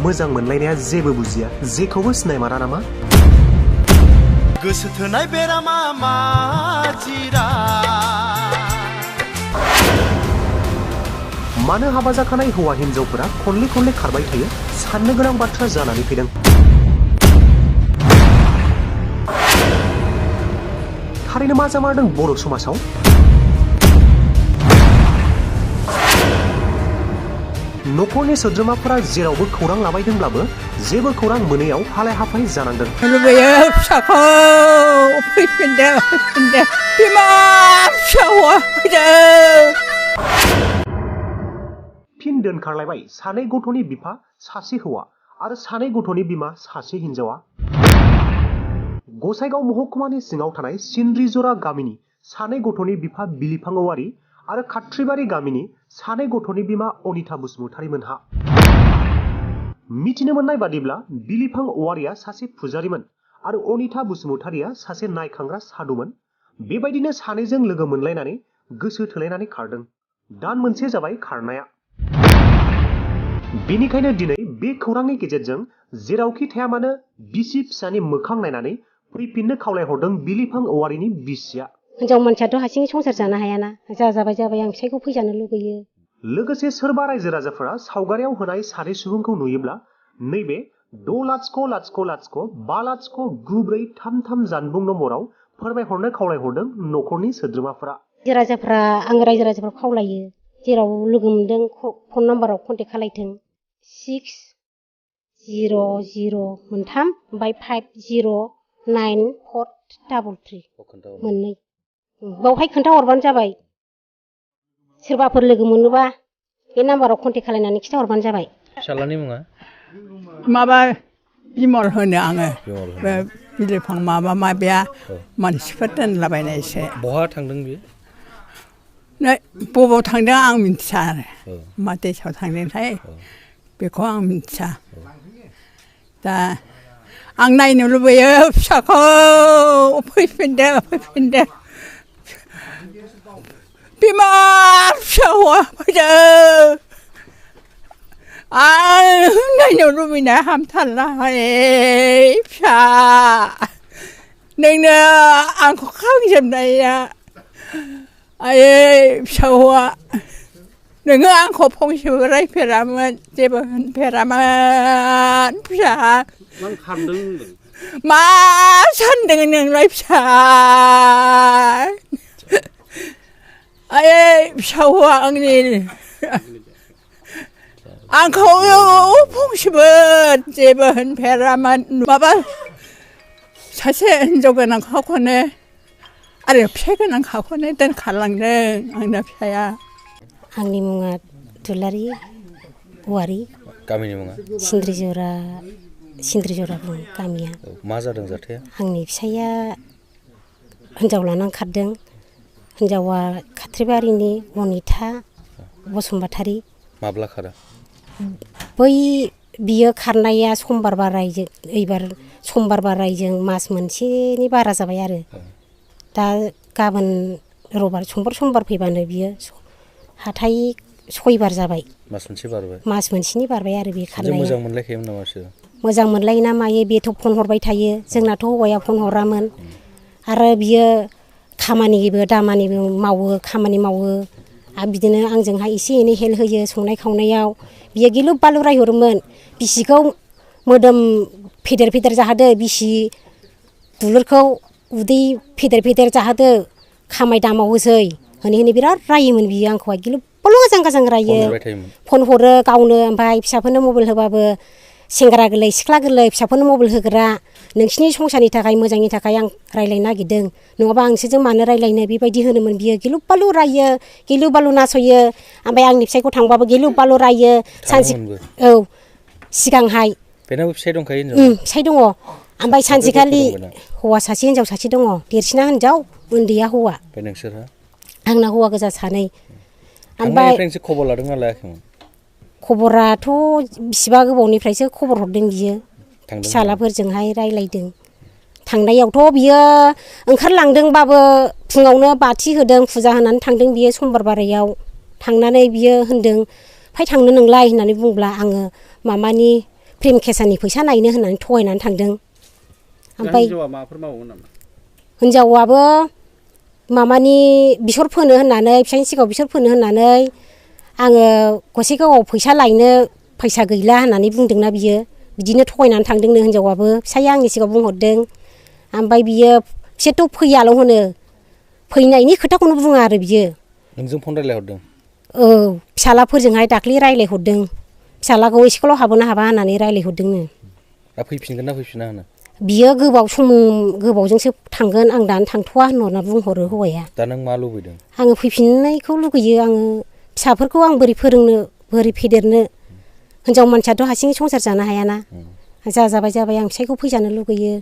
मोजां मोनलायनाया जेबो बुजिया जेखौबो सिनायमारा नामा गोसो थोनाय बेरामा मा जिरा मानो हाबा जाखानाय हौवा हिनजावफोरा खनले खनले खारबाय थायो साननो गोनां बाथ्रा जानानै फैदों थारैनो मा जामारदों बर' समाजाव न'खरनि सोद्रोमाफोरा जेरावबो खौरां लाबायदोंब्लाबो जेबो खौरां मोनैयाव हालाय हाफाय जानांदों लुबैयो फिसाखौ फैफिनदो बिमा फिसा हौवा फैदो फिन दोनखारलायबाय सानै गथ'नि बिफा सासे हौवा आरो सानै गथ'नि बिमा सासे हिनजावा गसाइगाव महकुमानि सिङाव थानाय सिन्द्रिजरा गामिनि सानै गथ'नि बिफा बिलिफां औवारि आरो खाथ्रिबारि गामिनि सानै गथ'नि बिमा अनिता बसुमतारीमोनहा मिथिनो मोननाय बादिब्ला बिलिफां औवारिया सासे फुजारिमोन आरो अनिता बसुमतारीया सासे नायखांग्रा साधुमोन बेबायदिनो सानैजों लोगो मोनलायनानै गोसो थोलायनानै खारदों दान मोनसे जाबाय खारनाया बेनिखायनो दिनै बे खौरांनि गेजेरजों जेरावखि थाया मानो बिसि फिसानि मोखां नायनानै फैफिननो खावलायहरदों बिलिफां औवारिनि बिसिया हिनजाव मानसियाथ' हारसिङै संसार जानो हायाना जाबाय आं फिसायखौ फैजानो लुगैयो लोगोसे सोरबा रायजो राजाफोरा सावगारियाव होनाय सानै सुबुंखौ नुयोब्ला नैबे 6,00,5,5,9,3 जानबुं नम्बराव फोरमायहरनो खावलायहरदों न'खरनि सोद्रोमाफोरा आङो रायजो राजाफोरा खावलायो जेराव लोगो मोनदों फन नाम्बाराव कन्टेक्ट खालायथों 600 मोनथाम ओमफ्राय 509433 मोननै बावहाय खोन्थाहरबानो जाबाय सोरबाफोर लोगो मोनोबा बे नाम्बाराव कन्टेक्ट खालायनानै खिन्थाहरबानो जाबाय फिसालानि मुङा माबा बिमल होनो आङो बे बिलिफां माबा माबिया मानसिफोर दोनलाबायनायसो बहा थांदों बियो बबाव थांदों आं मिथिया आरो मा देशआव थांदोंथाय बेखौ आं मिथिया दा आं नायनो लुबैयो फिसाखौ फैफिनदो बिमा फिसा हौवा फैदो आं नायनो लुबैनाया हामथारला फिसा नोंनो आंखौ खांजोबनाया आयै फिसा हौवा नोङो आंखौ फंसेबो रायफेरामोन जेबो होनफेरामोन फिसा मा सानदों नोंलाय फिसा आयै फिसा हौवा आंनि आंखौ फंसेबो जेबो होनफेरामोन माबा सासे हिनजाव गोनांखाखौनो आरो फिसाइ गोनांखाखौनो दोनखारलांदों आंना फिसाया आंनि मुङा दुलारि औवारि गामिनि मुङा सिन्द्रिजरा बुङो गामिया मा जादों जाथाया आंनि फिसाइया हिनजाव लानानै खारदों हिनजावा खाथ्रिबारिनि अनिता बसुमतारी माब्ला खारा बियो खारनाया समबार बारायजों मास मोनसेनि बारा जाबाय आरो दा गाबोन रबिबार समबार फैबानो बियो हाथाय 6 बार जाबाय मास मोनसेनि बारबाय आरो बे खारनाया मोजां मोनलायखायोमोन नामा बिसोरो मोजां मोनलायो ना मायो बेथ' फन हरबाय थायो जोंनाथ' हौवाया फन हरामोन आरो बियो खामानिबो दामानिबो खामानि मावो आरो बिदिनो आंजोंहाय एसे एनै हेल्प होयो संनाय खावनायाव बियो गिलु बालु रायहरोमोन बिसिखौ मोदोम फेदेर जाहोदो बिसि दुलुरखौ उदै फेदेर जाहोदो खामाय दामावोसै होनै बिराद रायोमोन बियो आंखौहाय गिलु बालु गाजां रायो फन हरो गावनो ओमफ्राय फिसाफोरनो मबाइल होबाबो सेंग्रा गोरलै सिख्ला गोरलै फिसाफोरनो मबाइल होग्रा नोंसिनि संसारनि थाखाय मोजांनि थाखाय आं रायलायनो नागिरदों नङाबा आंसोजों मानो रायलायनो बेबायदि होनोमोन बियो गिलु बालु रायो गिलु बालु नासयो ओमफ्राय आंनि फिसाइखौ थांबाबो गिलु बालु रायो सानसे सिगांहाय बेनाबो फिसाइ दंखायो फिसाइ दङ ओमफ्राय सानसेखालि हौवा सासे हिनजाव सासे दङ देरसिना हिनजाव उन्दैया हौवा नोंसोरहा आंना हौवा गोजा सानै ओमफ्राय खबर लादोंना लायाखैमोन खबराथ' बिसिबा गोबावनिफ्रायसो खबर हरदों बियो फिसालाफोरजोंहाय रायलायदों थांनायावथ' बियो ओंखारलांदोंबाबो फुङावनो बाथि होदों फुजा होनानै थांदों बियो समबार बारायाव थांनानै बियो होनदों फाय थांनो नोंलाय होननानै बुंब्ला आङो मामानि प्रेम केसानि फैसा नायनो होननानै थगायनानै थांदों ओमफ्राय हिनजावा माबाफोर मावोमोन नामा हिनजावाबो माबानि बेसर फोनो होननानै फिसायनि सिगाङाव बेसर फोनो होननानै आङो गसाइगावआव फैसा लायनो फैसा गैला होननानै बुंदोंना बियो बिदिनो थगायनानै थांदोंनो हिनजावाबो फिसाया आंनि सिगाङाव बुंहरदों ओमफ्राय बियो बिसोरथ' फैयाल' होनो फैनायनि खोथाखौनो बुङा आरो बियो नोंजों फन रायलायहरदों औ फिसालाफोरजोंहाय दाख्लै रायलायहरदों फिसालाखौ स्कुलाव हाबोना हाबा होननानै रायलायहरदोंनो दा फैफिनगोन ना फैफिना होनो बियो गोबावजोंसो थांगोन आं दानो थांथ'वा होनहरना बुंहरो हौवाया दा नों मा लुबैदों आङो फैफिननायखौ लुगैयो आङो फिसाफोरखौ आं बोरै फोरोंनो बोरै फेदेरनो हिनजाव मानसियाथ' हारसिङै संसार जानो हायाना जाबाय आं फिसायखौ फैजानो लुगैयो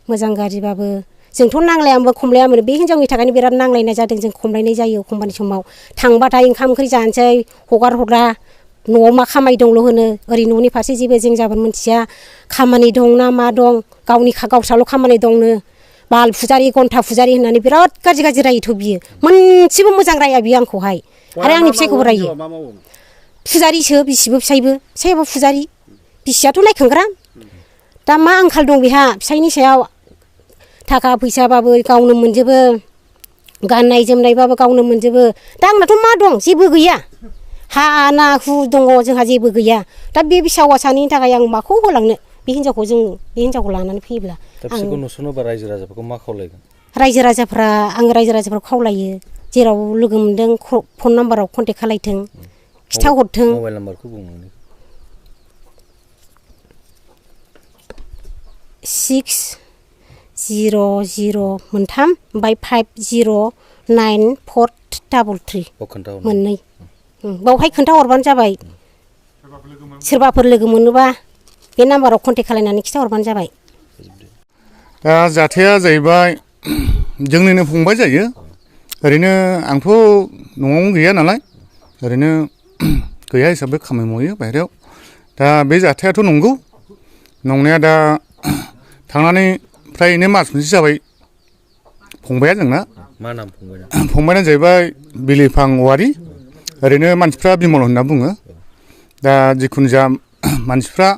मोजां गाज्रिबाबो जोंथ' नांलायामोनबो खमलायामोन बे हिनजावनि थाखायनो बिराद नांलायनाय जादों जों खमलायनाय जायो एखमबानि समाव थांबाथाय ओंखाम ओंख्रि जानोसै हगार हरा न'आव मा खामानि दंल' होनो ओरै न'नि फारसे जेबो जों जाबोन मिथिया खामानि दं ना मा दं गावस्राल' खामानि दंनो बाल फुजारि घन्टा फुजारि होननानै बिराद गाज्रि रायोथ' बियो मोनसेबो मोजां राया बियो आंखौहाय आरो आंनि फिसायखौबो रायो फुजारिसो बिसिबो फिसायाबो फुजारि बिसियाथ' नायखांग्रा दा मा आंखाल दं बेहा फिसायनि सायाव थाखा फैसाबाबो गावनो मोनजोबो गाननाय जोमनायबाबो गावनो मोनजोबो दा आंनाथ' मा दं जेबो गैया हा ना हु दङ जोंहा जेबो गैया दा बे फिसा हौवा सानैनि थाखाय आं माखौ होलांनो बे हिनजावखौ लानानै फैयोब्ला दा फिसाखौ नुसनोबा रायजो राजाफोरखौ मा खावलायगोन रायजो राजाफोरखौ खावलायो जेराव लोगो मोनदों फन नाम्बाराव कन्टेक्ट खालायथों खिथाहरथों मबाइल नाम्बारखौ बुंनानै 600 मोनथाम ओमफ्राय 509433 मोननै बावहाय खोन्थाहरबानो जाबाय सोरबाफोर लोगो मोनोबा बे नाम्बाराव कन्टेक्ट खालायनानै खिथाहरबानो जाबाय दा जाथाया जाहैबाय जोंनिनो फंबाय जायो ओरैनो आंथ' न'आवनो गैया नालाय ओरैनो गैया हिसाबै खामानि मावो बाहेरायाव दा बे जाथायाथ' नंगौ नंनाया दा थांनानै फ्रायनो मास मोनसे जाबाय फंबाया जोंना मा नाम फंबायना फंबायना जाहैबाय बिलिफां औवारि ओरैनो मानसिफ्रा बिमल होनना बुङो दा जिखुनु जा मानसिफ्रा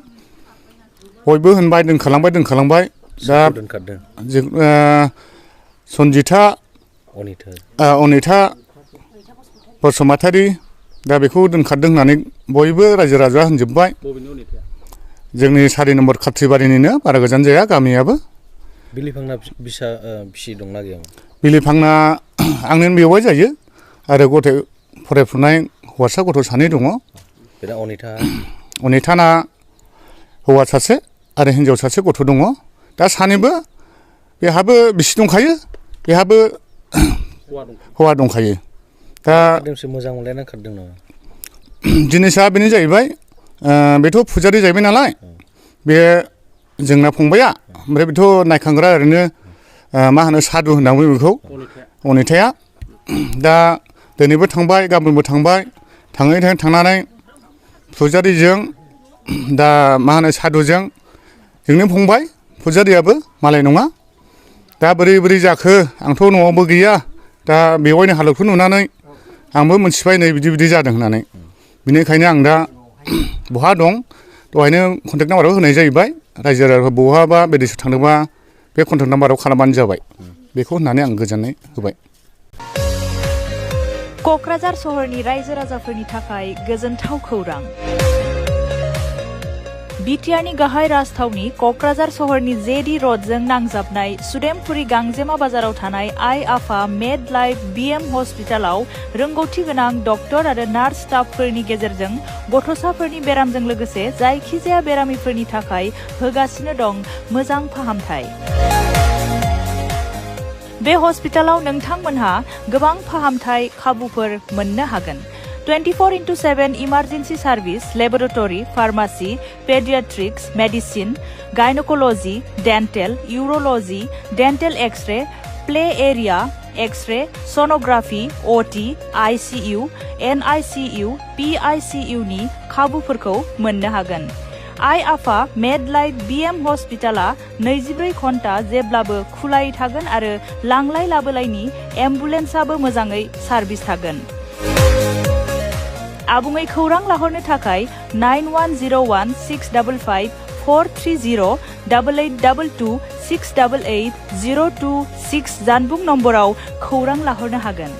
बयबो होनबाय दोनखालांबाय दा सन्जिथा अनिथा बसुमतारी दा बेखौ दोनखारदों होननानै बयबो रायजो राजा होनजोब्बाय जोंनि 4 नम्बर खाथ्रिबारिनिनो बारा गोजान जाया गामियाबो बिलिफांना बिसि दंना गैयामोन बिलिफांना आंनो बेवाइ जायो आरो गथ' फरायफुनाय हौवासा गथ' 2 दङ बेना अनिथाना हौवा सासे आरो हिनजाव सासे गथ' दङ दा सानैबो बेहाबो बिसि दंखायो बेहाबो हौवा दंखायो दा मोजां मोनलायना खारदों नामा जिनिसा बेनो जाहैबाय बेथ' फुजारि जाहैबाय नालाय बे जोंना फंबाया ओमफ्राय बेथ' नायखांग्रा ओरैनो मा होनो सादु होनना बुङो बेखौ अनिथाया दा दिनैबो थांबाय गाबोनबो थांबाय थांनानै फुजारिजों दा मा होनो सादुजों जोंनो फंबाय फुजारियाबो मालाय नङा दा बोरै जाखो आंथ' न'आवबो गैया दा बेवायनि हालोदखौ नुनानै आंबो मोनथिबाय नै बिदि जादों होननानै बिनिखायनो आं दा बहा दं दहायनो कन्टेक्ट नाम्बाराव होनाय जाहैबाय रायजो राजाफोर बहाबा बिदेशआव थांदोंबा बे कन्टेक्ट नाम्बाराव खालामबानो जाबाय बेखौ होननानै आं गोजोननाय होबाय क'क्राझार सहरनि रायजो राजाफोरनि थाखाय गोजोनथाव खौरां बिटिआरनि गाहाय राजथावनि क'क्राझार सहरनि जेडि रडजों नांजाबनाय सुदेमपुरि गांजेमा बाजाराव थानाय आइ आफा मेड लाइफ बिएम हस्पिटालाव रोंगौथि गोनां डक्टर आरो नार्स स्टाफफोरनि गेजेरजों गथ'साफोरनि बेरामजों लोगोसे जायखिजाया बेरामिफोरनि थाखाय होगासिनो दं मोजां फाहामथाय बे हस्पिटालाव नोंथांमोनहा गोबां फाहामथाय खाबुफोर मोननो हागोन 24/7 emergency service laboratory pharmacy paediatrics medicine gynaecology dental urology dental x-ray play area x-ray sonography OT ICU NICU PICU नि खाबुफोरखौ मोननो हागोन आइ आफा मेड लाइफ बिएम हस्पिटाला 24 घन्टा जेब्लाबो खुलायै थागोन आरो लांलाय लाबोलायनि एम्बुलेन्सआबो मोजाङै सार्भिस थागोन आबुङै खौरां लाहरनो थाखाय 91016554308822688026 जानबुं नम्बराव खौरां लाहरनो हागोन।